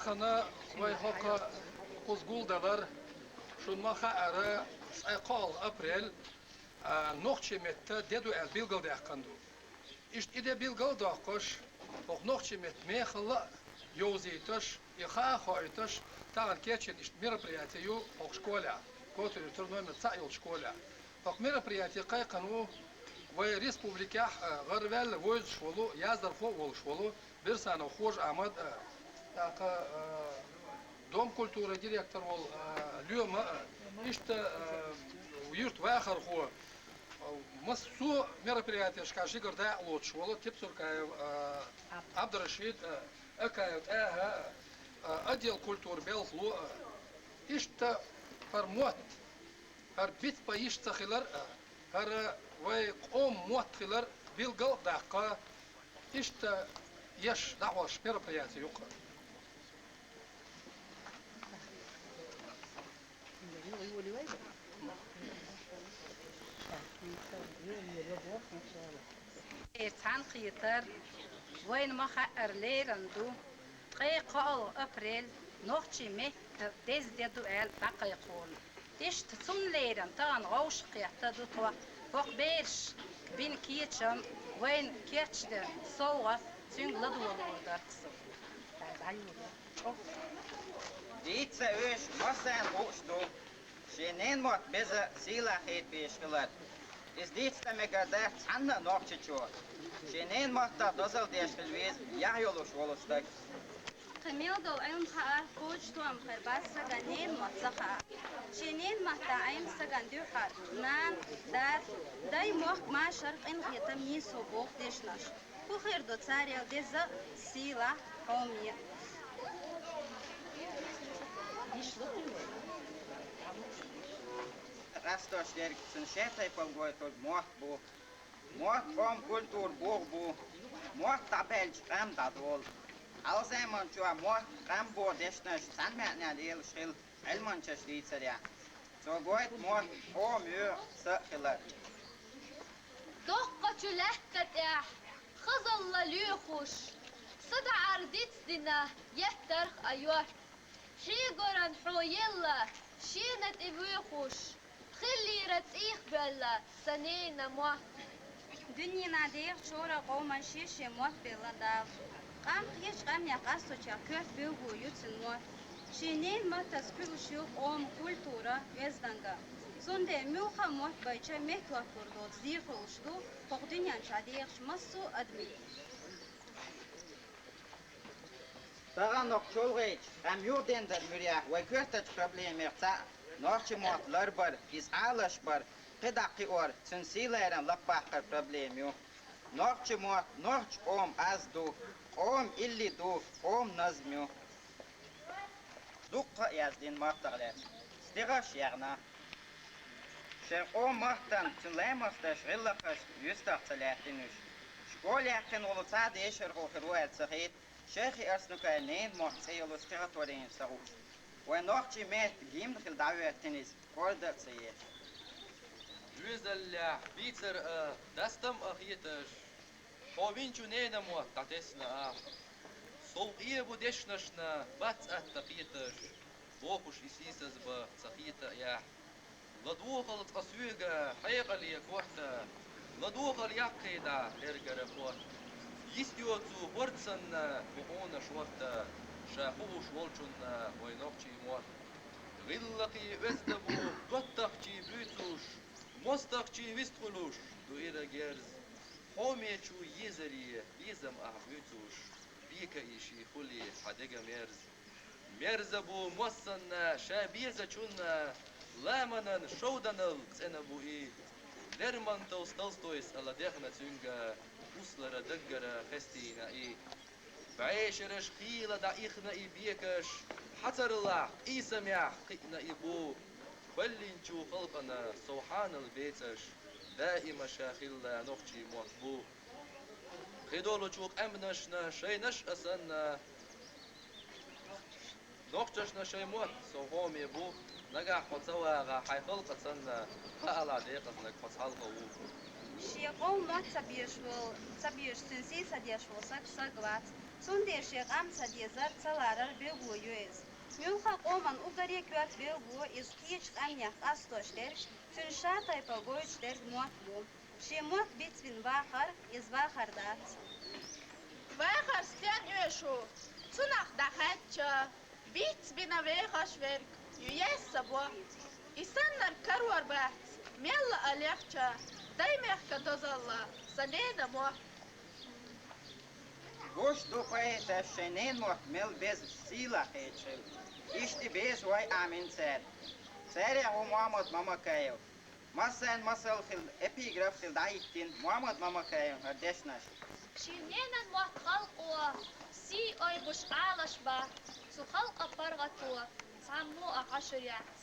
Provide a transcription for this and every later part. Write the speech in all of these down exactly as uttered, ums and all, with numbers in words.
Хана вай хӀокху кхуза гулдалар, шуна ма хаьара, цкъа кхоалгӀа апрель, а, нохчийн меттан де ду аьлла билгалдаьккхина ду. Иштта и де билгал а доккхуш, хӀокху нохчийн меттан мехалла а йовзийташ, и хаа а хоуьйтуш, тахана кечйина иштта мероприяти ю хӀокху школехь, Котоьруьйтара номер цхьаъ йолчу школехь. ХӀокху мероприяте кхайкхина ву вайн республикехь а гӀараваьлла вовзуш волу, яздархо а волуш волу Берсанов Хож-Ахьмад а, тӀаккха, а, Дом культуры директор волу, а, Лоьма а, иштта, а, юьртан вахархо, а, массо а мероприятешкахь жигара дакъа лоцуш волу Тепсуркаев, а, Абдрашид а, Акаев ТӀаьхьа а, а, отдел культуры белхало а. Иштта хӀара мотт, хӀара бицбан йиш ца хилар а, хӀара вай къоман мотт хилар билгал а даккха, иштта еш дӀахьош мероприяти ю-кх. Цхьаьнакхетар вайна ма-хаъара лерина ду, ткъе кхоалгӀа апрель нохчийн меттан деза де ду аьлла дӀакхайкхорна. Иштта цунна лерина тахана вовшахкхетта ду тхо, хӀокху бераша бина кечам, вайна кечдина совгӀат цуьнга ладогӀалур дара-кх со. Дийца ца вуьйш массарна хууш ду шен ненан мотт беза, сийлахь хета безаш хилар. Иза дийца ца мегар дац цхьанна а нохчичо. Шен ненан маттах дозалла деш хила веза яхь йолуш волу стаг. Кхин мел долу Ӏилма хаар, кхочуш тоам хир бац стагана ненан мотт ца хаар. Шен ненан маттахь Ӏемина стагана дуьххьара нана, дада, дай, мохк, машар, къинхетам, нийсо боху дешнаш. ХӀун хир ду царел деза, сийлахь, хьоме? Къастош дерг цуьнан шен тайпана гойтург мотт бу. Мотт къоман культуран бух бу. Мотт дӀабаьлча, къам дӀадолу. Хьалха заманчохь мотт, къам боху дешнаш цхьана маьӀнехь лелаш хилла Ӏилманчаш дийцарехь. Цо гойту мотт къоман юьхь, са а хилар. Доккхачу лаьтта тӀехь хазалла лоьхуш, са даӀар дицдина еттарх а йорт. Хьегоран хьо елла, шена тӀе воьхуш, хиллера цӀийх боьлла сан ненан мотт. Дуьненан дегӀан чӀогӀа къоман шен-шен мотт белла Дала. Къам кхечу къаьмнех къасточех коьрта билгало ю цуьнан мотт. Шен ненан маттаца кхуьуш ю къоман культура, оьздангалла. Цундела муьлхха а мотт байча меттахӀотталур доцу зен хуьлуш ду хӀокху дуьнен чохь дехачу массо а адамийн. Тахана хӀокху чолхечу къам юхадендаран муьрехь вайн коьртачу проблемех цхьаъ нохчийн мотт ларбар, иза Ӏалашбар, кхидӀа кхиор, цуьнан сий-лерам лапбаккхар проблема ю. Нохчийн мотт нохчийн къоман аз ду, къоман илли ду, къоман назм ю. Дуккха а яздина маттах лаьцна, стихаш а яьхна. Шайн къоман маттана, цуьнан лаьмнашна гӀиллакхаш юьстах ца лаьттина уьш. Школа яьккхина волу цхьа а дешархо хир ву аьлла ца хета, Шайхи Арсанукаевн ненан мотт цӀе йолу стихотворени ца хууш. Вайн нохчийн меттан гимн хилла дӀахӀоьттина иза, кӀорда а ца еш. Доьзалехь бийцар а, дастам а хеташ, хьо винчу ненан мотт дӀатесна ахь. Сов къе бу дешнашна, бац атта кхеташ, бохуш и сийсаз бан ца хета а яхь. ЛадогӀал цкъа соьга хьекъале корта, ладогӀал яккхий дӀа гергара корта. Йист йоцу хӀорд санна бу хьуна шорта, ша хууш волчунна вайн нохчийн мотт. ГӀиллакхий оьзда бу доттагӀчий буьйцуш, мостагӀчий вистхуьлуш ду ира герз. Хьомечу езаре безам ахь буьйцуш, бека и ший хуьлий хьан дега мерз. Мерза бу массанна ша безачунна, ламанан шовданал цӀена бу и. Лермонтовс, Толстойс ала дехна цуьнга, услара даггара хестийна и. БӀешераш хийла дӀаихна и бекаш, хьацарлахь, къийсамехь кхиъна и бу. Кхоьллинчу халкъана сов хьанал бецаш, даима ша хилла нохчийн мотт бу. Кхидолучу къаьмнашна шайнаш а санна, нохчашна шайн мотт сов хьоме бу, нагахь хьо ца вагӀахь, хьайн халкъа санна, хаалахь декъазлаг хьо цхьалха ву. Шен къоман мотт ца безаш вола, ца безаш, цуьнан сий ца деш вола саг саг вац. Цундела шен къам ца дезар, ца ларар билгало ю иза. Муьлхха а къоман уггаре коьрта билгало иза кхечу къаьмнех къастош дерг, цуьнан шатайпа гойтуш дерг мотт бу. Шен мотт бицбина вахар, иза вахар дац. Вахар стенна оьшу, цунах дӀахаьдча, бицбина вехаш верг ю еса бо. И саннарг карор бац, мелла а лехча, дай мехкан дозалла, сан ненан мотт. Гуш ду поэташ шайн ненан мотт мел беза сийлахь хеташ хилла. Иштта беза вай Ӏамийна цара. Царех ву Мохьмад Мамакаев. Массарна масал хилла, эпиграф хилла дӀахӀиттина Мохьмад Мамакаевн хӀара дешнаш. Шен ненан мотт халкъо сий ойбуш Ӏалаш бац, цу халкъан паргӀато цхьаммо а хьашар яц.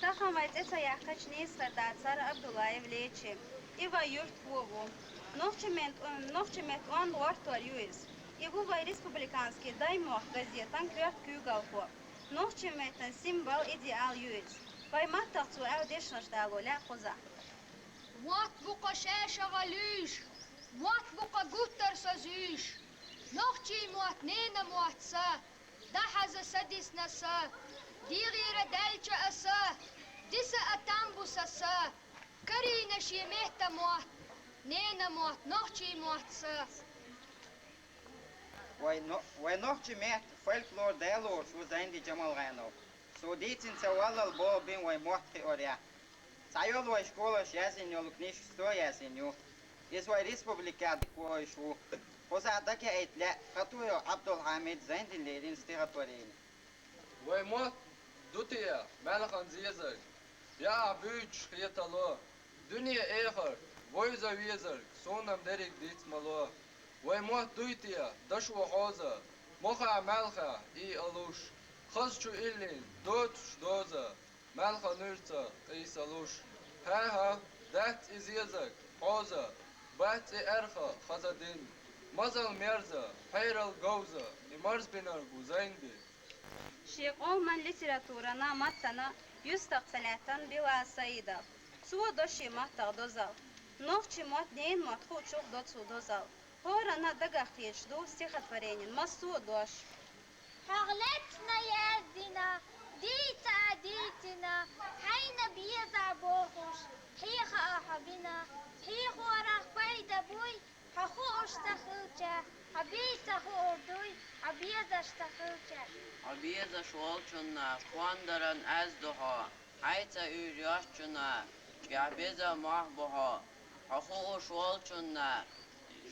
Тахана вай цӀе ца яьккхича нийсхар дацара Абдуллаев Лечи. И вай юьртахо ву. Нохчийн мет-, нохчийн меттан онда гӀортор ю иза. И ву вай республиканский «Даймохк» газетан коьрта куьйгалхо. Нохчийн меттан символ, идеал ю иза. Вай маттах цо аьлла дешнаш дало лаьа кхузахь. Мотт бу-кха шаьшагӀа луьйш, мотт бу-кха гуттар а со зуьйш. Нохчийн мотт ненан мотт са, дӀахьаза са дисна са, дегӀера даьлча аса, диса а там бу сан са, карийна шен меттан мотт, ненан мотт, нохчийн мотт са. Вай но-, вай нохчийн меттан фольклор далош ву Зайнди Джамалгенов. Цо дийцина ца валлал боху бен вай мотт кхиорехь. Цхьайолу вай школаш яздина йолу книжка цо яздина ю. Иза вай республикехь дика вовзаш ву. Кхузахь дагахьийта лаьа Хатуев Ӏабдулхьамида Зайндина леррина стихотворени. Вай мотт ду те маьлхан зезаг, яа буьйцуш хетало, дуьне эхарт вовза везарг суна-м дерриг диц мало. Вай мотт дуй те дашо хьоза, мохь а маьлха и а луш, хазачу иллин доцуш доза, маьлхан нуьрца къийса луш. ХӀан-хӀа, дац и зезаг, хьоза, бац и аьрха хаза дин, мазал мерза, хьерал говза, и марзбинарг ву Зайнди. Шен къоман литературана, маттана юьстах ца лаьттина Билал Саидов. Цо до шен маттах дозалла. Нохчийн мотт, ненан мотт хуучух до цо дозалла. ХӀоранна дагах кхеташ ду стихотворенин массо а дош. Хьох лаьцна яздина, дийца а дийцина, хьайна беза бохуш, хьеха а хьо бина. Хьехорах пайда буй, хьо хууш ца хилча, хьо бийца хуур дуй, хьо безаш ца хилча. Хьо безаш волчунна пондаран аз ду хьо, хьайца уьйр йоцчунна чӀогӀа беза мохь бу хьо. Хьо хууш волчунна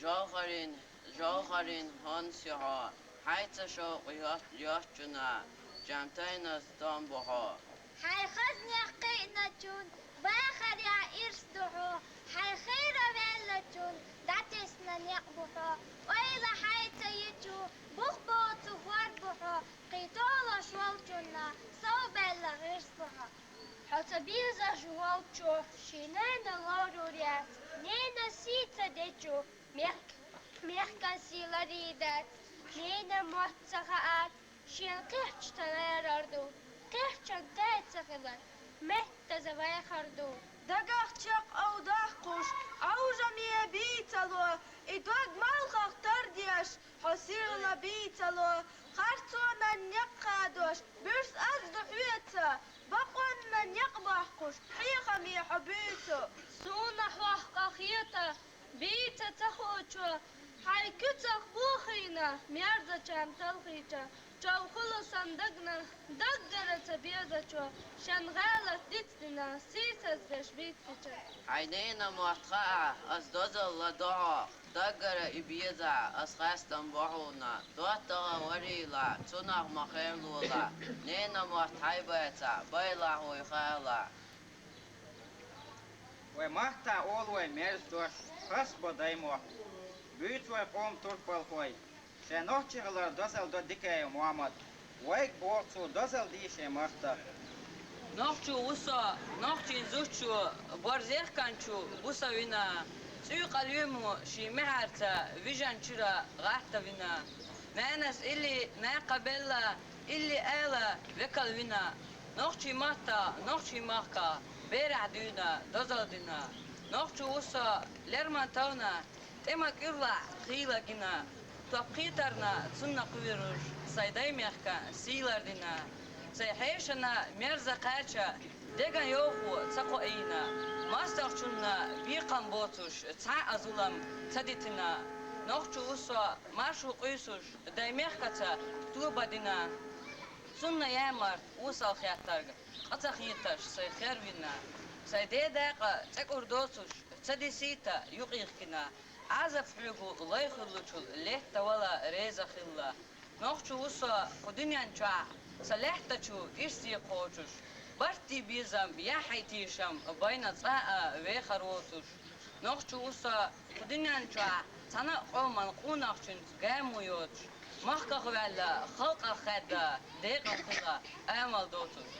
жовхарин, жовхарин хӀонс ю хьо, хьайца шовкъ йоц-, йоцчунна чам тайна стом бу хьо. Хьайн хазнех кхиъначун бахарехь ирс ду хьо, хьайн хера ваьллачун дӀатесна некъ бу хьо. Ойла хьайца йичу бух боцу хӀор бу хьо, кхин толуш волчунна совбаьлла гӀирс бу хьо. Хьо ца безаш волчо шен нана лорур яц, ненан сий ца дечо, мехк-, мехкан сий ларийдац, ненан мотт ца хаац, шена кхерча ца лерар ду, кхерчан тай ца хилар, меттаза вайхар ду. Дагах чекх ов доккхуш, Ӏовжаме бийцало, и дог малхах тардеш, хьо сирла бийцало, харцонан некъ хадош, буьрса аз ду хьоьца, бакъонна некъ боккхуш, хьехаме хьо буьйцу. Суна хьох къахета, бийца ца хуучо, хьайн куьцах бохийна, мерзачарна талхийча, чов хуьлу сан дагна, даггара ца безачо, шен гӀалат дицдина, сийсаздеш бийцича. Хьайн ненан мотт хаахь, ас дозалла до хьох, даггара и безахь, ас хастам бо хьуна, доттагӀа варийла, цунах ма херлолахь, ненан мотт хьайн бацахь, байлахь вуй хаалахь. Вай маттахь олу вай мерза дош, хас бо даймохк. Буьйцу вай къоман турпалхой, шайн нохчи хилар дозалла до Дикаев Мохьмад. Вайга боху цо, дозалла де шен маттах. Нохчо ву со, нохчийн зудчо, борзехканчо бу со вина, цӀуькъа лоьмо шен мехьарца вижан чуьра гӀатта вина. Нанас илли накха белла, илли ала векал вина. Нохчийн маттахь, нохчийн махкахь берахь дуьйна, дозалла дина. Нохчо ва со Лермонтовна, тӀема кӀуьрлахь хийла гина, топ кхетарна цунна кхуьйруш, сай даймехкан сий лардина. Сай хьешана мерза кхача деган йовхо ца кхоийна, мостагӀчунна бекхам боцуш цхьа а зулам ца дитина. Нохчо ва со маршо къуьйсуш, даймехкаца тоба дина. Цунна ямарт осал хеттарг къа ца хеташ сай хервина. Сай ден дакъа цӀекӀур доцуш, ца дисийта юкъехкина. Ӏазап хьоьгу лай хуьлучул летта вала реза хилла. Нохчо ва со кху дуьнен чохь, сан лаьттачу ирсе кхочуш, барттий безам, яхьий тешам байна цкъа а вехар воцуш. Нохчо ва со кху дуьнен чохь, цхьана а къоман къонахчуьнца гамо йоцуш, махках ваьлла, халкъах хаьдда, декъал хила амал доцуш.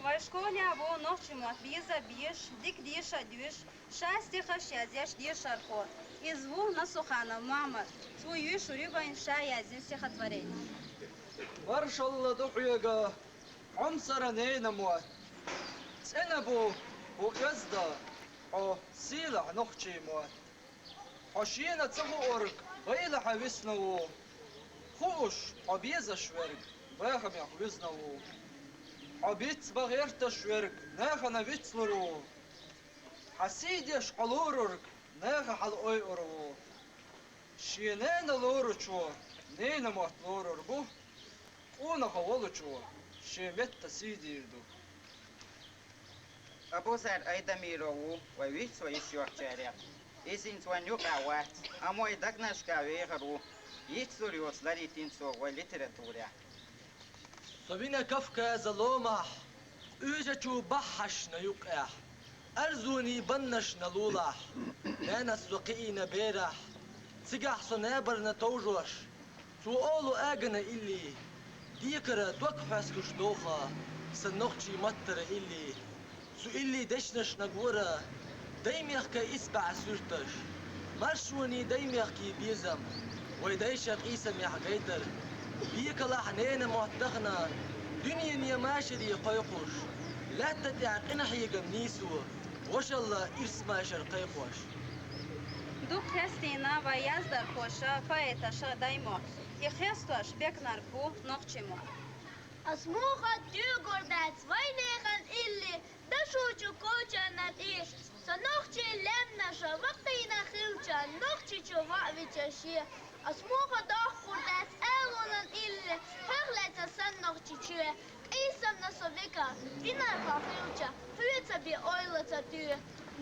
Вай школехь ву нохчийн мотт беза а безаш, дика деша а доьшуш, ша стихаш язъеш дешархо. Иза ву Насуханов Мамар. Цо йоьшур ю вайна ша язъйина стихотворени. Маршалла ду хьоьга, хьомсара ненан мотт. ЦӀена бу хӀу оьзда, хьо сийлахь нохчийн мотт. Хьо шена ца хуург байла хьан висна ву. Хууш хьо безаш верг бахамех вуьзна ву. Хьо бицбан гӀерташ верг нахана вицлур ву. Хьан сий деш хьо лорург наха хьалаойур ву. Шен нана лоручо ненан мотт лорур бу. Къонахо волчо шен метта сий дийр ду. Абузар Айдамиров ву вай виц вай йиш йоцучарех. Иза хӀинца вайн юкъахь вац, амма вай дагнашкахь вехар ву. Йицлур йоцу ларийна цо вай литературехь. Со вина Кавказан ломахь, уьжачу баххьашна юккъехь, арзуний баннашна лулахь, нанас со кхиийна берахь, цигахь со набарна товжош, цо олу агана илли, декара дог хьоьстуш довха, сан нохчийн маттара илли. Цу илли дешнашна гора даймехкан исбаьхьа суьрташ, маршонийн даймехкийн безам, вай дайша къийсамехь гайтар. Бекалахь ненан мотт дахана, дуьнене машаре кхойкхуш, лаьтта тӀехь къинхьегам нийсо, вошалла ирс машар кхайкхош. Дукха хестийна вай яздархоша, поэташа даймохк. И хестош бекнарг бу нохчийн мотт. Ас муха туьйгур дац вайнехан илли, дашучу кочана тӀе. Со нохчийн лаьмнаша вакхийна хилча, Нохчийчу ваъ вича шен. Ас муха дохкур дац алонан илли, хьоьхлаьца сан Нохчийчоь. Къийсамна со векал, динархо хилча, хьоьца бен ойла ца туьй.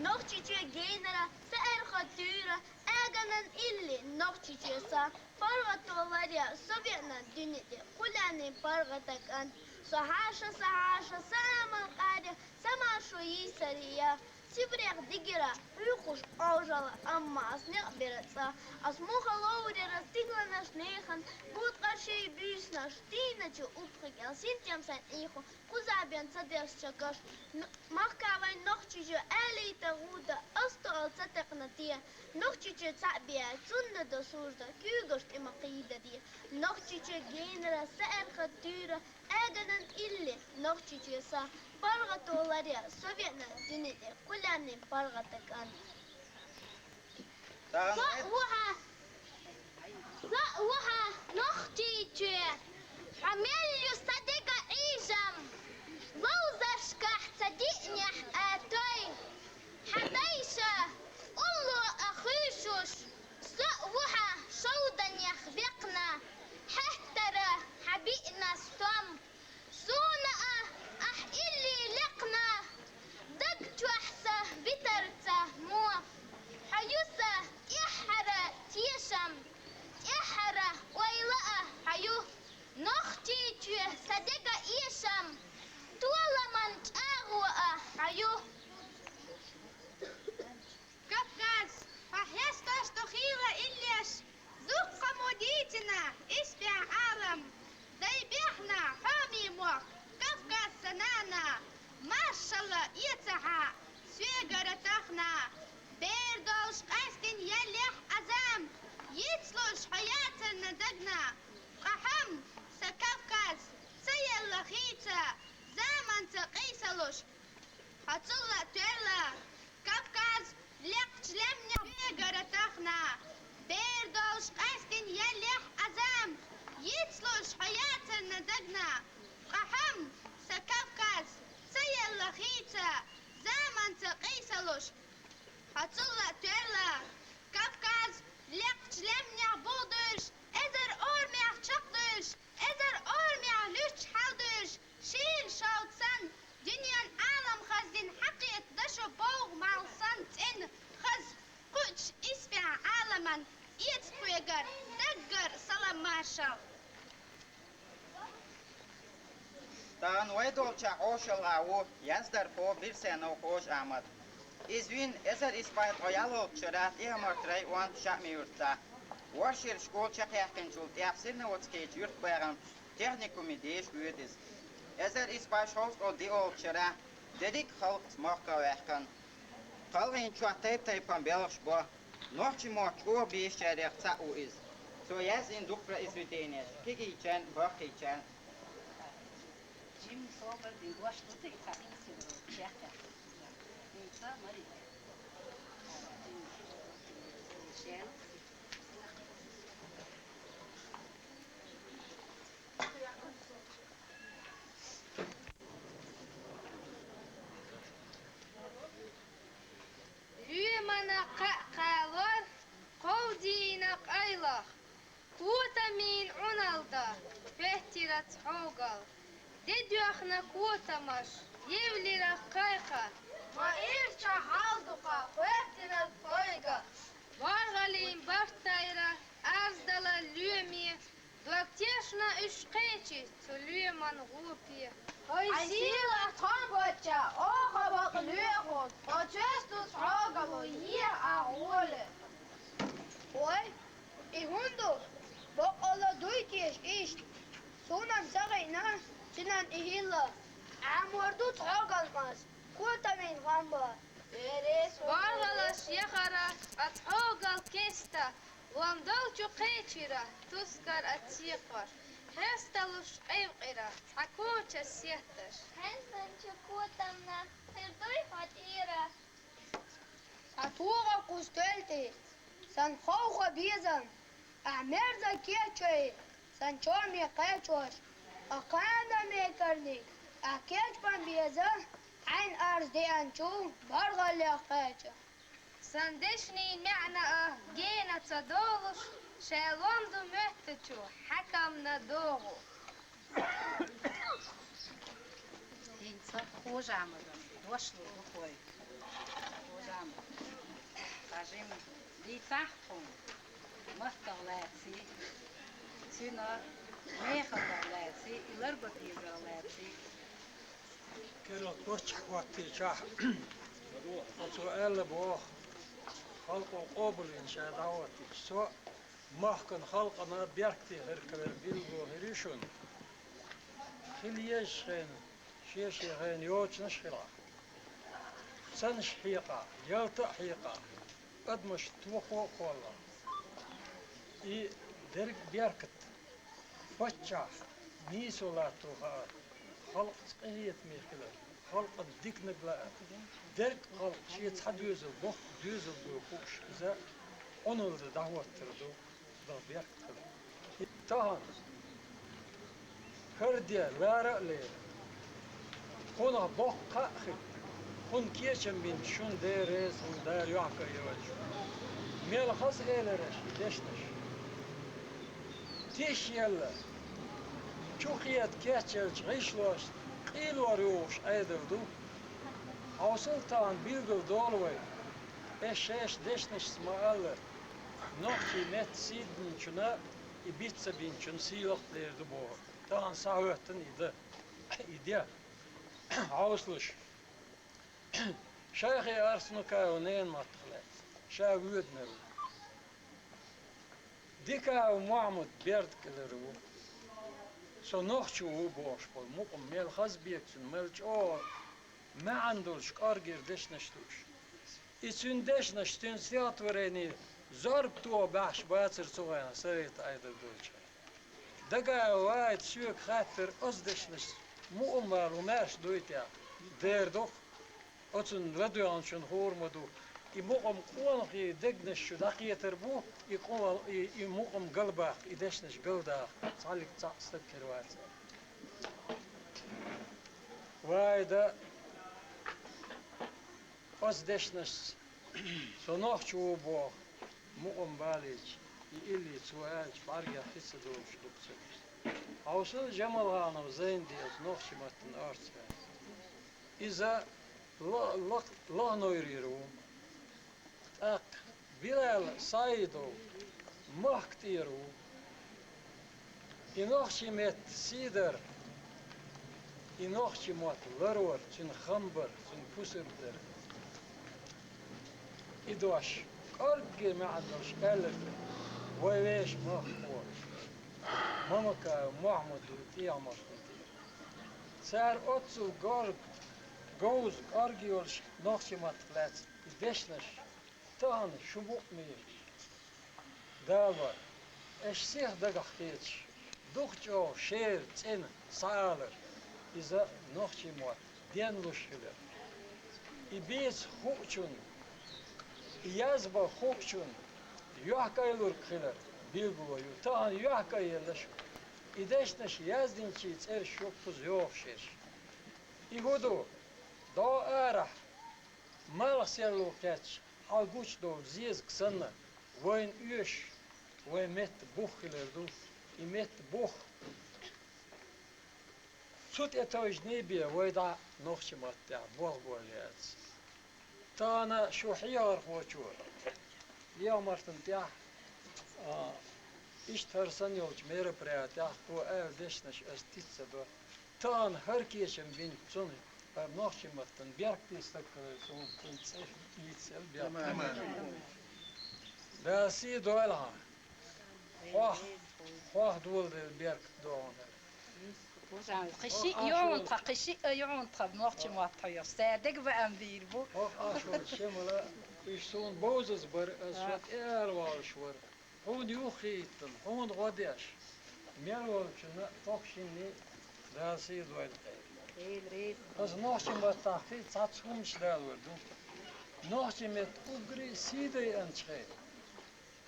Нохчийчоь генара, сан аьрха туьйра, аганан илли Нохчийчоь сан. ПаргӀато ларъя со веана дуьне тӀе, кху лаьмнийн паргӀатан кӀант. Со хьаша, сан хьаша, сан амал къаръя, сан маршо йийсаръя. Сибрех дигира хьуьйхуш Ӏожалла, амма ас некъ бира цӀа. Ас муха ловрера стигланаш нехан, бу ткъа шайн буьйсанаш, дийначу упхи кӀел синтем сайн Ӏийхо, кхуза бен ца деш чакаш. М-, махка вайн Нохчийчоь алийта гӀуда, ас тоъал ца текъна те. Нохчийчоь цхьаъ беа, цунна до сужда, куьйгаш тӀе ма кхийда де. Нохчийчоь генара, сан аьрха туьйра, аганан илли Нохчийчоь сан. ПаргӀато ларъя со веана дуьне тӀе, кху лаьмнийн паргӀатан кӀант. Со а ву хьан, со а ву хьан Нохчийчоь, хьо мел ю сан дега Ӏийжам, ловзаршкахь ца диънехь атой, хьан дайша улло а хуьйшуш, со а ву хьан шовданех векхна, хьаьттара хьан биъна стом. Суна а ахь илли лекхна, даг чохь сан витарца мо. Хьо ю сан тӀаьххьара тешам, тӀаьххьара ойла а хьо ю. Нохчийчоь сан дега эшам, толаман чӀагӀо а хьо ю. Кавказ, хьо хестош ду хийла иллеш, дуккха мо дийцина исбаьхьа Ӏалам. Дай бехна хьоме мохк, Кавказ сан нана, маршалла эца хьан соьгара тахана. Бер долуш къаьстина яллехь Ӏазам, йицлуш хьо яцарна дагна. Къахьам, сан Кавказ, ца елла хийца, заманца къийсалуш. Хьо цул а тоьлла, Кавказ, Хьо цул а тоьлла Кавказ, лекхача лаьмнех бухадуьйлуш, эзар орамех чекхдуьйлуш, эзар орамех луьтташ хьалдуьйлуш, шийла шовда санна, дуьненан Ӏалам хаза дина хьакхета дашо бовгӀа малх санна цӀена хаза, кхуьучу исбаьхьа Ӏаламан эца тхоьгара даггара салам-маршалла. Тахана вай долчохь Ӏоша йолу гӀа ву яздархо Бирсенов Хож-Ахьмад. Иза вина эзар исс бӀе ткъе ялхолгӀачу шарахь ТӀехьа-Марта районан Шаъми-Юьртахь. ВорхӀ шера школа чекхъяьккхинчул тӀаьхьа Серноводскерчу юьртабахан техникуме деша воьду иза. Эзар исс бӀе шовзткъе диъолгӀачу шарахь дерриг а халкъаца мохк а ваьккхина. КхалгӀайн чохь тайп-тайпана белхаш бо. Нохчийн мотт чӀогӀа безачарех цхьаъ ву иза. Цо яздина дукха произведенеш, кегийчарна, баккхийчарна. Жимма собар дина дош ду тӀе цхьа институт чехка. ХӀинца Марика. Шен. Лоьмана кхаъ кхалор, кховдийна къайлаха, котамийн Ӏуналла дан хӀоьттира цхьогал. Де доьхна котамаш, евлира кхайкха. Ма ирча хьал ду-кха, хӀоьттира тхойга. БаргӀаллин барт тайра, арз дала лоьме, дог тешна уьш кхечи цу лоьман гӀопе. Хьайн сийлахь тхо паччахь, оха бакъ лоьху, тхо чоьсту цхьогало, еха ахь гӀоле. Ой, и хӀун ду? Баккъалла дуй теша иштта? Суна-м ца хиъна цуьнан и хӀилла. Ӏамор ду цхьогалнас, котамийн гӀан бан. БаргӀаллаш яхара, ткъа цхьогал кеста, лом долчу кхечира, тускар а цекхош, хьесталуш къевкъира, цхьа коча сетташ. Хьенсанчу котамна хир дуй хьо тӀера? Сан тугӀа кху стоьла тӀе, сан ховха безам, ахь мерза кечъяй, сан чоме кхечош, ткъа кхана мекарниг, ахь кечбан беза, хьайн арз деанчул баргӀаллех кхеча. Сан дешнийн маьӀна а гена ца долуш, ша лом ду моьттачу хьаькамна догӀу. ХӀинца Хож-Ахьмадан дош лур ду вай. Хож-Ахьмад, хьажим, дийцахь тхуна, маттах лаьций, цуьнан мехаллах лаьций, и ларбан дезарх лаьций. Кирилл коччахь хӀоттийчахь, оцо аьлла боху, халкъо къобалйина ша дӀахӀоттийча, со махкана халкъана беркате хир хилар билгало хир ю шуна. Хила езачу хенахь, шен-шен хенахь йочанаш а хилахь, цанаш а хьекхахь, ялта а хьекхахь, адамаш тохо а кхоллахь, и дерриг а беркат паччахь нийсо латто хаар, халкъаца къинхетаме хилар, халкъана диканиг лаар, дерриг а халкъ шен цхьа доьзал, боккха доьзал бу хууш, иза Ӏуналла дан дӀахӀоттар ду, дан беркат хилар. Тахана хӀара де лара а лела, кхунах боккха кхаъ хилла, кхунна кечам бинчу шуна Дела реза хуьлда, Дала юьхькӀайн йойла шуна. Мел хаза элира аша и дешнаш. Тиша елла, чу кхета кечъеллачу гӀишлошца къийлор йогӀуш Ӏедал ду. Хьовсал тахана билгал долу вай, аша шайша дешнашца ма-аллара, нохчийн меттан сий динчунна, и биц ца бинчунна сийлахь а дер ду бохург. Тахана схьахӀоьттина и дан, и де. Хьовсалаш. Шайхи Арсанукаева ненан маттах лаьцна, ша воьдинарг ву. Дикаев Мохьмад Бердкъалара ву. Со нохчо ву бохуш болу мукъам мел хаза бега цуьнан, мел чӀогӀа маьӀна долуш кӀоргера дешнаш ду уьш. И цуьнан дешнаш, цуьнан стихотворени зорба тоха баьхьаш бацара цу хенахь, совет Ӏедал долчу хенахь. Дагаев Вахьида соьга хаьттира, оцу дешнашца мукъам вала хӀун маьрша дуй те? Дера ду-кх, оцунна ладоьгӀначунна хуур ма ду. И мукъам къонахий дегнаш чу дӀакхетар бу, и къо-, и, и мукъам галбаккха, и дешнаш галдаха цхьаллиг цхьаъ стаг хир вац. Вахьида Оцу дешнашца со нохчо ву боху мукъам балийча, и илли цо аьлча, бӀаьргех хи ца долуш ду-кх цуьнан. Хьовсал, Жамалханов Зайнди оцу нохчийн маттана орца ваьлла. Иза ла-, ла-, Лахнойрера ву. ТӀаккха Билал Саидов Махка тӀера ву. И нохчийн меттан сий дар, и нохчийн мотт ларор, цуьнан хам бар, цуьнан пусар дар. И дош кӀоргге маьӀна долуш аьлларг вайн вешан махкахо Мамакаев Мохьмад ву ТӀехьа махкана тӀера. Цара оццул гӀорг-, говза, кӀоргга йолуш нохчийн маттах лаьцна и дешнаш тахана шу мукъа мехаш далор, аша сиха дагахь хеташ, дукха чӀогӀа шера цӀена схьаалар, иза нохчийн мотт денлуш хилар. И бийца хуучунна, и язбан хуучунна юьхькӀайлург хилар билгало ю. Тахана юьхькӀайеллаш, и дешнаш яздинчийн цӀераш ю кхуза йохуш ерш. И хӀун ду? ДӀо арахь, малх серло кхетташ, хьал гучудовлу зезаг санна, вайна оьшуш, вайн меттан бух хилар ду, и меттан бух. Цу тӀе тевжиний бен вай дӀа нохчийн маттахь болх бо яц. Тахана шу хьехархочо, хьехамартана тӀехь, а, иштта хӀара санна йолчу мероприятехь кхо аьлла дешнаш ас тица ца до. Тахана хӀара кечам бинчунна, хӀара нохчийн маттана беркате стаг хилар суна цуьнан цӀе йицъелла бехк. Дала сий дойла хьан. Хьох, хьох доладелла беркат догӀун хӀара. Кхин шиъ юьхьун тхан, кхин шиъ юьхьун тхан нохчийн мотт хьоьхуш, цара дегабаам бийр бу. Хьох Ӏаш волчу Шемала, уьш суна бовзаза бара, аса со тӀе ара волуш вара. Хьуна юххе хӀиттина, хьуна гӀо деш, мел волчунна, хӀокху шинна Дала сий дойла кхел. Аса нохчийн маттахь кхин а цхьацца хӀуманаш далор ду. Нохчийн меттан уггаре а сий дайанчу хенахь,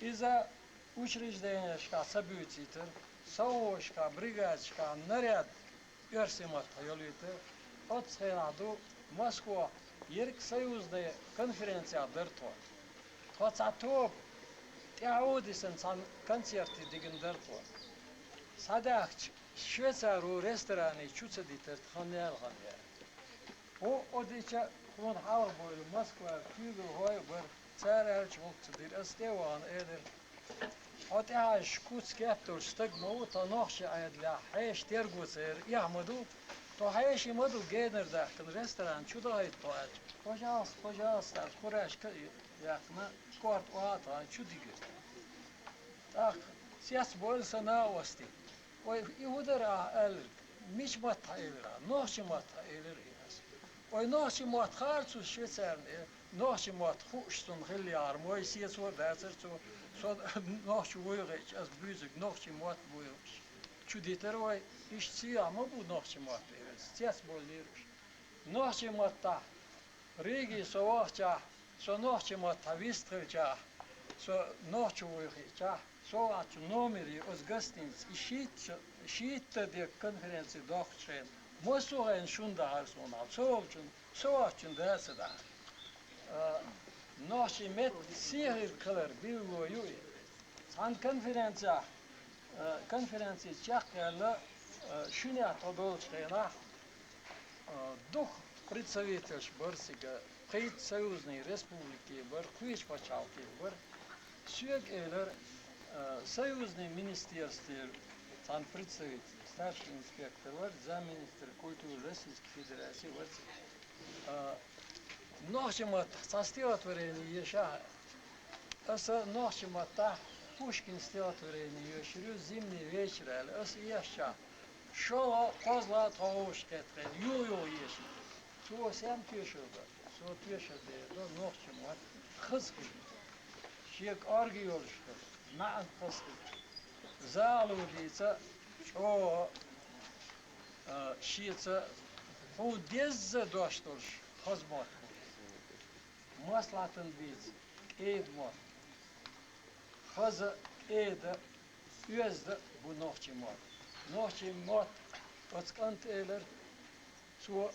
иза учрежденешкахь ца буьйцуьйтура, совхозашкахь, бригадашкахь наряд оьрсийн маттахь йолуьйтура. Оццу хенахь ду Москвахь ерриг союзный конференцехь дара тхо. Тхо цхьа тоба тӀаьхьо а дисина цхьана концерте дигна дара тхо. Схьадаьхкича, Швейцаро ресторане чу ца дитира тхан мел хан яра. О, о дича, тхуна хьалха бевлла Москвара куьйгалхой а бара, цара аьллачу гӀуллакх ца дира. Ас тӀе а вахана элира: «Хьо тӀехьажча куц кеп долуш стаг ма ву, тхан нохчийн Ӏедалехь хьеша терго ца яр эхь ма ду, тхо хьеший ма ду, генара даьхкина ресторан чу дахийта тхо», аьлча: «Пожалуйста, пожалуйста», аьлла, курашка а яьккхина, корта охьа а тахана, чу дигира. ТӀаккха цецбойла сан накъостий. Вай, и хӀун дара ахь аьлларг? Мича маттахь элира? Нохчийн маттахь элира и ас. Вай, нохчийн мотт хаар цу Швейцарна, э, нохчийн мотт хууш цунна хилла яхьара, вай сецо а дацара цо, со нохчо вуй хиъча, ас буьйцург нохчийн мотт буй хууш. Чу дитара вай, иштта сийлахь ма бу нохчийн мотт элира, цецболлийра уьш. Нохчийн маттахь Риге со вахчахь, со нохчийн маттахь вистхилчахь, со нохчо вуй хиъчахь, со вахчу номере оцу гостиници и шийтта, шийтта декъа конференци доккхучу хенахь, массо а хенахь шун дахьара суна хьал, со волчун, со вахчун да ца дахьара. А, нохчийн меттан сий хир хилар билгало ю и. Цхьана конференцехь, э, конференци чекхъяьлла, э, шуьнехь тхо долчу хенахь, э, дукха представительш бара цига, пхийтта союзный республикий бара, кхечу пачхьалкхий бара. Соьга элира, э, союзный министерствера цхьана представитель, старший инспектор вара, замминистра культуры Российской Федерации вара цига. А, нохчийн маттахь цхьа стихотворение ешахь, аса нохчийн маттахь Пушкин стихотворение йоьшур ю, «Зимний вечер» аьлла, аса ешчахь, шолгӀа, кхозлагӀа тхо вовшахкхетта хенахь, юха-юха ешира. Цо сенна тоьшалла дара? Цо тоьшалла дер ду нохчийн мотт хаза хилар. Шен кӀорга йолуш хилар, маьӀна хаза хилар. Захало дийца чӀогӀа, а, шеца хьуна дезза дош долуш хаза мотт бу. МаслаӀатана бийца кӀеда мотт. Хаза, кӀеда, оьзда бу нохчийн мотт. Нохчийн мотт, оцу кӀанта элира, Цо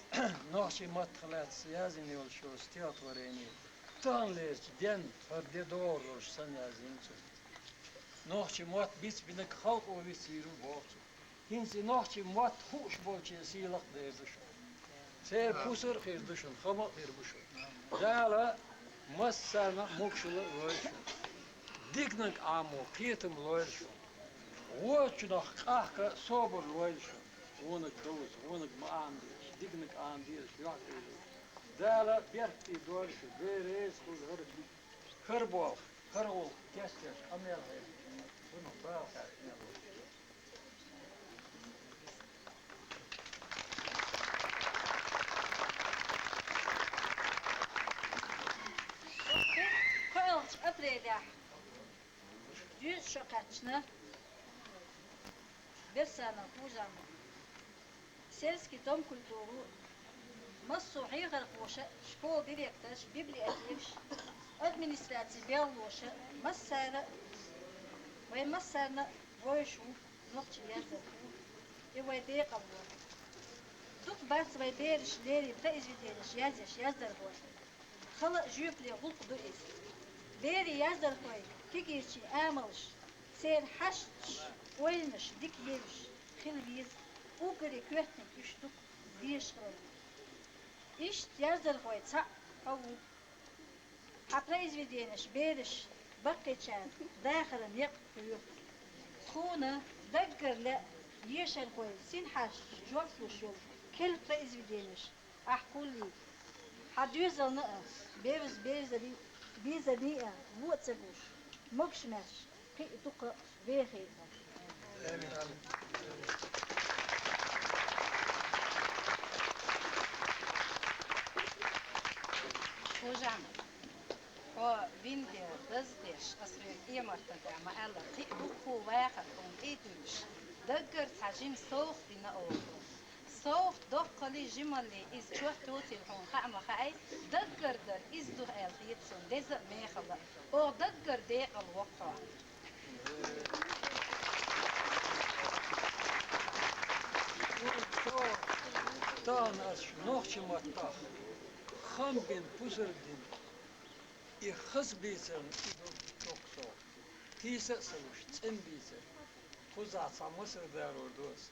нохчийн маттах лаьцна яздина йолчу стихотворенин таханлерчу денна хӀара де догӀур долуш санна яздина цо. Нохчийн мотт бицбинарг халкъо вицйийр ву боху цо. ХӀинца и нохчийн мотт хууш болчийн сийлахь а дер ду шуна. Церан пусар а хир ду шуна, хама а хир бу шуна. Дала массарна а могушалла а лойла шуна. Диканиг Ӏамо кхетам лойла шуна. Вочунах къахка а собар лойла шуна. Вониг довза, вониг ма Ӏамадеш, диканиг Ӏамадеш, юьхь а кхийдеш. Дала беркате дойла шу, Дела реза хуьлда хӀара, хӀара болх, хӀара гӀуллакх тесна деш, къамел хир. Цунах бала хаьттина. КхоалгӀачу отрядехь доьза шо кхаьчна Берсанов Хужама, сельский дом культуры, массо а хьехархоша, школан директорша, библиотекаша, администрацин белхалоша, массара а, вайн массарна а вовзаш ву нохчийн яздархо, и вайн декъал ву. Дукха бац вайн бераша леррина произведенеш язъеш яздархой. Хала а жоьпаллин гӀуллакх ду иза. Берийн яздархойн кегийрачийн амалш, церан хьашташ, ойланаш дика евзаш хила веза, уггаре коьртаниг уьш дукха дезаш хиларна. Иштта яздархойн цхьаъ хьо ву. Хьан произведенеш бераша, баккхийчарна дахаран некъ хьоьху. Тхуна даггара лаьа ешархойн синхьашташ жоп луш йолу керла произведенеш. Ахь кхуллий, хьан доьзална а, бевза-безаре, безаре а вон а ца гуш, могуш-маьрша кхин а дукха вехийла. Хужам, хьо вина де даздеш, ас хьоьга эмартан тӀехь ма-аьллара, кхин а дуккха вахар хьуна тӀе а дуьллуш, даггара цхьа жима совгӀат дина оха. СовгӀат доккхаллий, жималлий иза чот йоцийла хьуна хаа ма хаьий, даггара дар иза ду аьлла хета суна, деза а, мехала а. Оха даггара декъал воккху хьо. Тахана ас нохчийн маттахь хам бина, пусар дина, и хаза бийцарна и ду доккха совгӀат. Тийса а ца луш, цӀена бийцар. Кхузахь цхьа масал далор ду ас.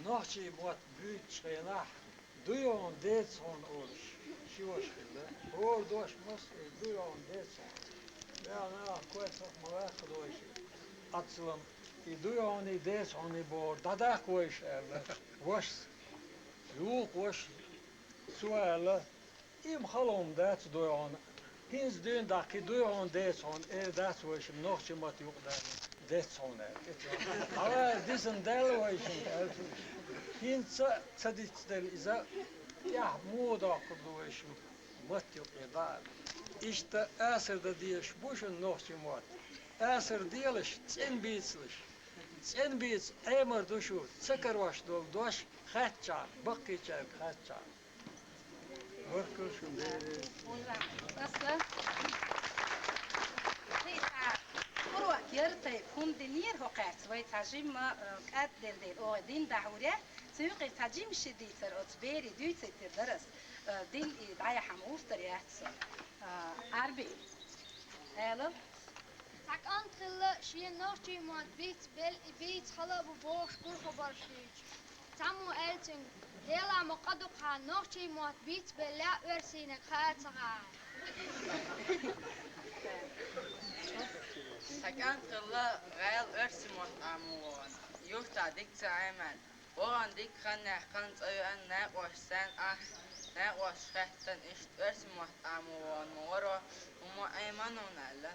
Нохчийн мотт буьйцучу хенахь, дуй хьуна, деца хьуна олуш, ши ваша хилла. ХӀора дош массо а, дуй хьуна, деца хьуна. Беха нах койсах ма ваьккха дойша. Аццалам, и дуй хьуна, и деца хьуна бохург дӀадаккха вайша аьлла, вашас. Юха вашас, цо аьлла, и-м хала хӀума дац дуй хьуна. ХӀинца дуьйна дӀа кхин дуй хьуна, деца хьуна, эр дац вайшимма, нохчийн мотт юкъадаьлла, деца хьуна аьлла. Хьала дисина даьлла вайшимма аьлла цо. ХӀинца ца дицделла иза, тӀехь муха доккхур ду вайшимма, мотт юкъа дӀа аьлла. Иштта асар дан дезаш бу шуна нохчийн мотт. Асар делаш, цӀена бийцалаш. ЦӀена бийца Ӏемар ду шу, ца карош долу дош хаьттачарна, баккхийчаьрга хаьттачарна. Баркалла шун, Дела реза. Аса. Кхин цхьа урок яра тайпа хӀума динера хӀокхаьрца, вай цхьа жимма, э, кӀадделла дела, оха дин дӀахьур яц, цу юкъе цхьа жима ши дийцар оцу берийн дуьйцуьйтур дара ас, э, дин и дӀаяхьама гӀуртар яц со. Э, Ӏарби. Ала? Цхьа кӀант хилла, шена нохчийн мотт бийца белла, и бийца хала а бу бохуш, гур хабарш дуьйцуш. Цхьаммо аьлла цуьнга: «Делахь ма къа ду-кх хьан, нохчийн мотт бийца беллехь а, оьрсийниг хаа ца хаьа». Цхьа кӀант хилла, гӀала оьрсийн мотт Ӏамо вахана, юьртахь дика ца Ӏемина. Вахана дика хан яьккхина, цӀа веана, накъосташна царна ахча, накъосташа хаьттина, иштта оьрсийн мотт Ӏамо вахана ма вара, хӀумма Ӏемина ву аьлла.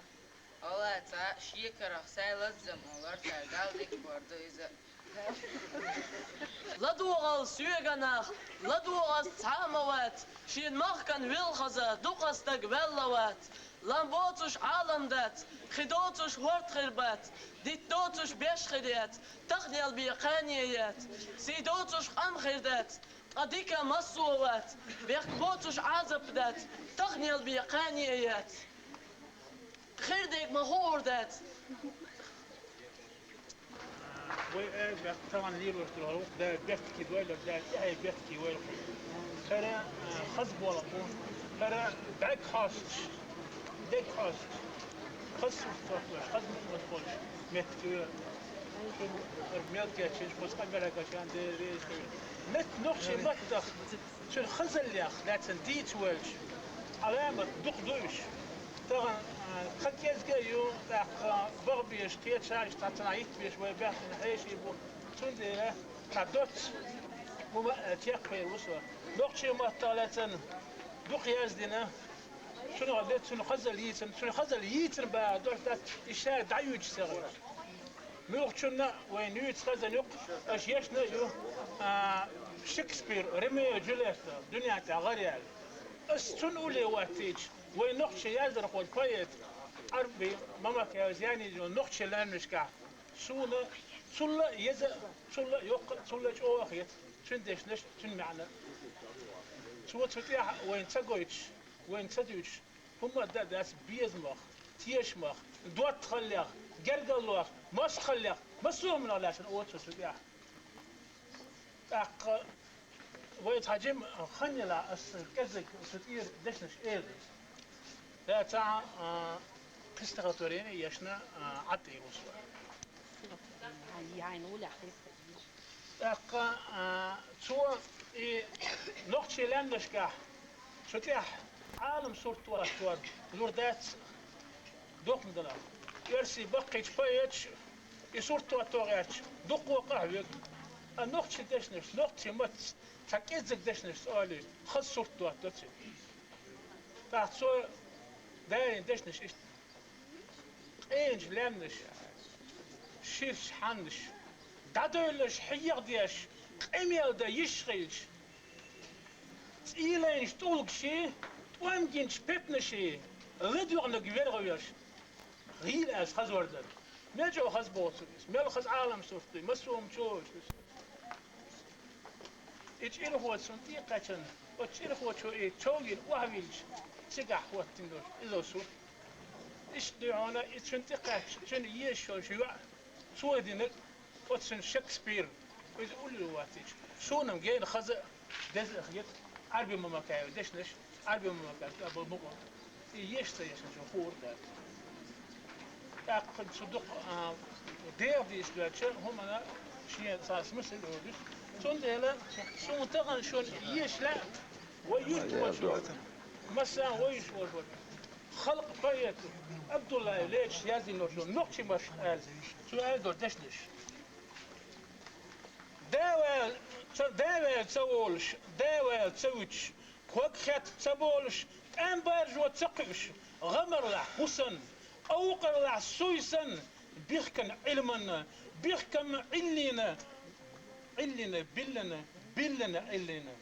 Алла цхьаъ, шекарах сай лаззам олура цара, Далла дика бор ду иза. ЛадогӀал соьга нах, ладогӀа ас цхьа а ма вац, шен махкан велхаза дукха стаг ваьлла вац. Лам боцуш Ӏалам дац, хи доцуш хӀорд хир бац, дитт доцуш беш хир яц, таханел бен кхане яц. Сий доцуш къам хир дац, ткъа дика массо а вац, бехк боцуш Ӏазап дац, таханел бен кхане яц. Хир дерг ма хуур дац. Вай аьлла баьхка тахана лелош долу гӀуллакх, Дала беркате дойла, Дала тӀаьхье беркате войла. ХӀара, а, хаза болх бу, хӀара бӀаьрг хьосташ, дег хьосташ, хаза сурт тоттош, хаза мухӀаммад болуш меттиг ю. Цуьнан хӀара мел кечйинчу, кхуза къамел хьаькхначарна Дела реза хуьлда. Метта нохчийн маттах цуьнан хазаллех лаьцна дийца воьлча, Ӏаламат дукха ду уьш. Тахана, а, тхан кӀезга а ю, тӀаккха баха безаш кхечараш, цхьацца хӀиттабеш вай баьхкина хьеший бу. Цундела цхьа доцца хӀума а чекхвер ву со. Нохчийн маттах лаьцна дукха яздина, цунах ле, цуьнан хазалла йийцина, цуьнан хазалла йийцина бахьа дош дац, и ша дӀаюьйцуш ца хилча. Муьлххачунна а вайн нуьйцу хазан юкъа аша ешна а ю, а, Шекспир, Ромео и Джульетта, дуьнен тӀехь гӀар яьлла. Ас цунна улле ваттийча, вайн нохчийн яздархойн поэт Ӏарби Мамакаев Зианидин нохчийн лаьмнашкахь суна цул а еза а, цул а йоккха а, цул а чӀогӀа а хета цуьнан дешнаш, цуьнан маьӀна. Цо цу тӀехь вайна ца гойтуш, вайна ца дуьйцуш, хӀумма а дан дац безамах, тешамах, доттагӀаллех, гергарлох, мостагӀаллех, массо а хӀуманах лаьцна оццо цу тӀехь. ТӀаккха вай цхьа жима хан елахь, ас кӀезиг цу тӀера дешнаш эр ду. Ца цхьа, а, кхин стихотворени ешна, а, Ӏатта и усва. ТӀаккха, а, цо и нохчийн лаьмнашкахь цу тӀехь Ӏалам сурт тоттор лур дац дохна дала. Оьрсийн баккхийчу поэташ и сурт тотто гӀерташ дуккха къахьоьгу. А нохчийн дешнаш, нохчийн маттаца цхьа кӀеззиг дешнаш ца олий, хаза сурт тоттадо цуьнан. ТӀаккха цо далийна дешнаш иштта. Къеначу лаьмнаша, ширачу хьаннаша, дӀадевллачу хьехадеш, къамел дан йиш хилча, цӀийлайначу тӀулгаший, тӀом гинчу петанаший, ладоьгӀнарг вергавеш, гӀийла аьлча хазор дара. Мел чӀогӀа хаза боху цо иза, мел хаза Ӏалам сурт дуй, массо а хӀума чу вогӀуш иза. И чӀирхочунна тӀе а кхаьчна, оцу чӀирхочо и чов йина охьавиллича, цигахь хӀоттийна долуш иза сурт. Иштта дуьхьал и цуьнан тӀе кхаьчча, цуьнан езаш йолчу йоӀа, цо динарг, оцу цуьнан Шекспир, иза уллера ваттийча, суна-м гена хаза а, деза а хета Ӏарби Мамакаевн дешнаш, Ӏарби Мамакаев тӀе а бо мукъа. И еш ца ешначо хуур дац. ТӀаккха цу дукха, а, дегӀ дийца доьлча, хӀуманна шен цхьа смысл а йолуш. Цундела суна тахана шуна еш лаьа вай юьртахочо, массарна вай йиш волчо, халкъан поэто Абдуллаев Леча яздина йолчу нохчийн маттахь аьлла, цо аьлла долу дешнаш. Да ваьлла ца, да ваьлла ца волуш, да ваьлла ца вуьтуш, ког хетта ца болуш, тӀеман баржо ца кхуьуш, гӀамарлахь хӀу санна, къовкъарлахь суй санна, бихкина Ӏилманна, бихкина Ӏиллина, Ӏиллина биллина, биллина Ӏиллина.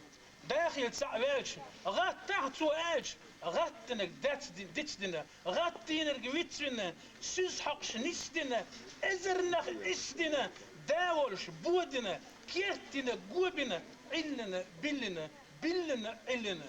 Дахийла цхьаъ ваьлча, гӀаттахь цо аьлча, гӀаттинарг дац ди-, дицдина, гӀаттийнарг вицвина, сиз хьокхуш нисдина, эзарнах исдина, да волуш бодина, керттина, гобина, Ӏиллина, биллина, биллина, Ӏиллина.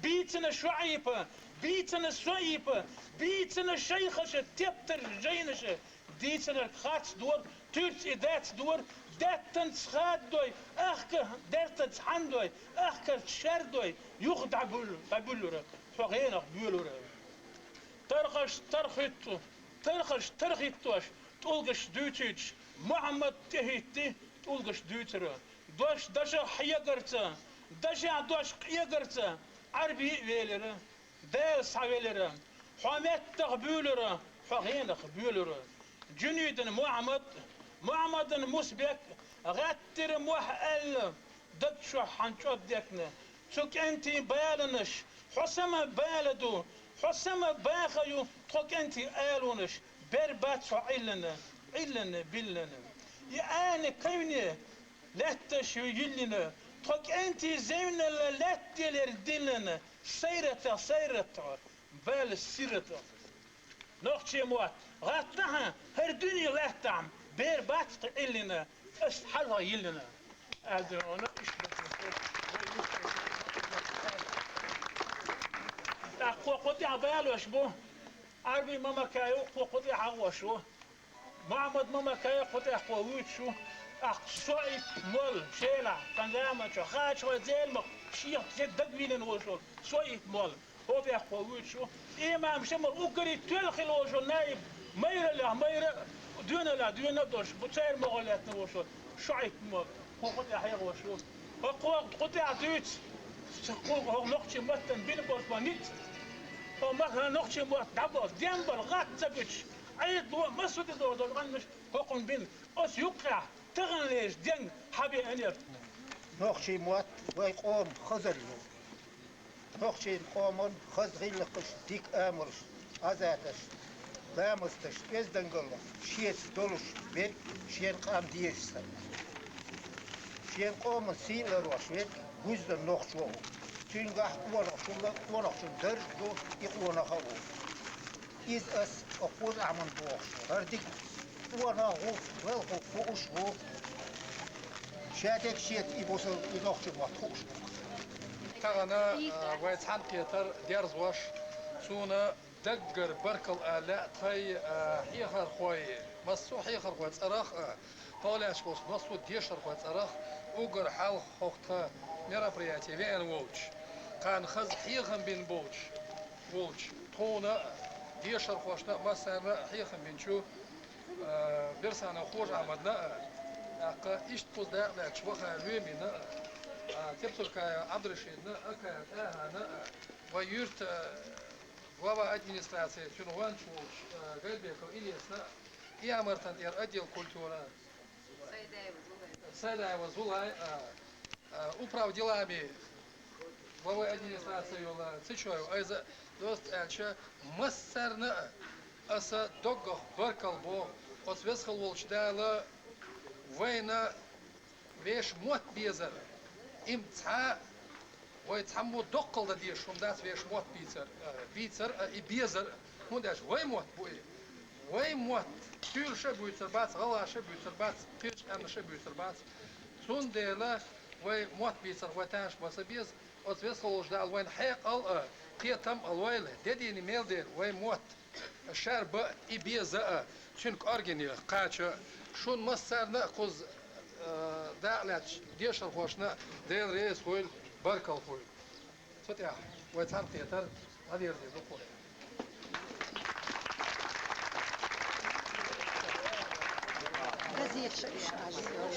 Бийцина ШоӀипа, бийцина СоӀипа, бийцина шайхаша, тептарш жайнаша, дийцинарг харц дора, туьрца и дац дора, даьттанца хаддой, ахка, даьттанца хьандой, ахкарца шардой, юха дӀабуьллу-, дӀабуьллура, тхо гӀенах боьлура. Тархаш тархитту, тархаш тархиттош, тӀулгаш дуьйцуьйтуш, Мухьаммад тӀехӀитти, тӀулгаш дуьйцура. Дош дашах хьегарца, дашехь дош къегарца, Ӏарби а велира. Дала схьавелира, хьо меттах буьйлура, хьо гӀенах буьйлура. Жуьнуьйдан Мухьаммад, Мухьаммадан Мусбек гӀаттира мохь аьлла, даг чохь хьан чӀоб декна. Цу кӀентийн баланаш, хьо сама бала ду, хьо сама баха ю, тхо кӀентийн алонаш, бер бац хьо Ӏиллина, Ӏиллина, биллина. И Ӏани кайвне, лаьтташ ю йиллина, тхо кӀентий зевнала лаьтталера диллина, сайратах, сайратах, бала сиратах. Нохчийн мотт, гӀаттахьа, хӀара дуьне лаьттахьа, бер бац кхин Ӏиллина, ас хьалха йиллина. Аьлла, иштта тӀаккха кху тӀехь балош бу, Ӏарби Мамакаев кху тӀехь хьагӀош ву. Мухьаммад Мамакаев кху тӀехь кхо вуьйцуш ву, тӀаккха со итт молла, шелахь, тхан заманчохь, Хачхой Зеламах шех зе дагавийнан волуш волу, со итт молла, хӀокху тӀехь кхо вуьйцуш ву. Имам Шамал уггаре тоьлла хилла волуш волу наиб, майраллех майра а, доьналлех доьна а долуш, бу церан могӀа лаьттина волуш волу, шо итт молла, кху кху тӀехь хьехош ву. ХӀокху кху тӀехь дуьйцу, кху хӀокху нохчийн маттана бина болуш бан ницкъ. ХӀокху махкахь нохчийн мотт дӀаболу, денбала, гӀатта ца буьтуш, Ӏедало а, массо а тӀедогӀу долу къаьмнаш хӀокхунна бина. Оцу юккъехь таханлерчу денга хьан беанера? Нохчийн мотт вайн къоман хазалла ю. Нохчийн къоман хаза гӀиллакхаш, дика амалш, Ӏадаташ, ламасташ, оьздангаллах шеца долуш верг шен къам дезаш санна. Шен къоман сий а ларъеш верг гуьздан нохчо ву. Цуьнгахь къонахчун, къонахчун дарж а ду, и къонах а ву. Иза ас оцу Кхуза Ахьмада бохуш, хӀара дика къонах ву, балхо хууш ву. Ша дерг шеца и бусал, и нохчийн мотт хууш ву. Тахана, а, вай цхьаьнакхетар дерзош, суна даггара баркалла ала лаьа тхайн, а, хьехархойн, массо а хьехархойн цӀарах а, хьо лаьцна болчу массо а дешархойн цӀарах, уггар хьалха хӀокху тхан мероприятие веана волчу, кхарна хаза хьехам бина болчу, волчу тхуна а, дешархошна а, массарна а хьехам бинчу, а, Берсанов Хож-Ахьмадна а, тӀаккха иштта кхуза дакъа лаьцначу Вахаев Лоьмина а, а, Тепсуркаев Ӏабдрашидна а, Акаев ТӀахьана а, вайн юьртан, а, глава администрации, цуьнан гӀоьнча волчу, а, Гайбеков Илесна а, Иамартан тӀера отдел культура, Сайдаева Зулай, а, а, управ делами главой администрации йолу Цичоев Айза, доста аьлча, массарна а аса доггах баркалла боху оцу веза хилла волчу Дала вайна вешан мотт безар. Им цхьа вай цхьаммо доккхал дан дезаш хӀума дац вешан мотт бийцар, а, бийцар а, и безар а, хӀунда аьлча вай мотт бу и. Вай мотт туьйлаша а буьйцур бац, гӀалгӀаша а буьйцур бац, кхечу къаьмнаша а буьйцур бац. Цундела вай мотт бийцарх вай тамаш бан ца беза, оцу веза хилла волчу Дала вайна хьекъал а, кхетам а лойла, де дийне мел дела вай мотт шарбан а, и безан а, цуьнан кӀоргене кхача а. Шуна массарна а кхуза, а, дакъа лаьцначу дешархошна а Дела реза хуьйла, баркалла хуьйла. Цу тӀехь вай цхьаьнакхетар дӀадерзийла ду кхуза. Газеташ а уьш а.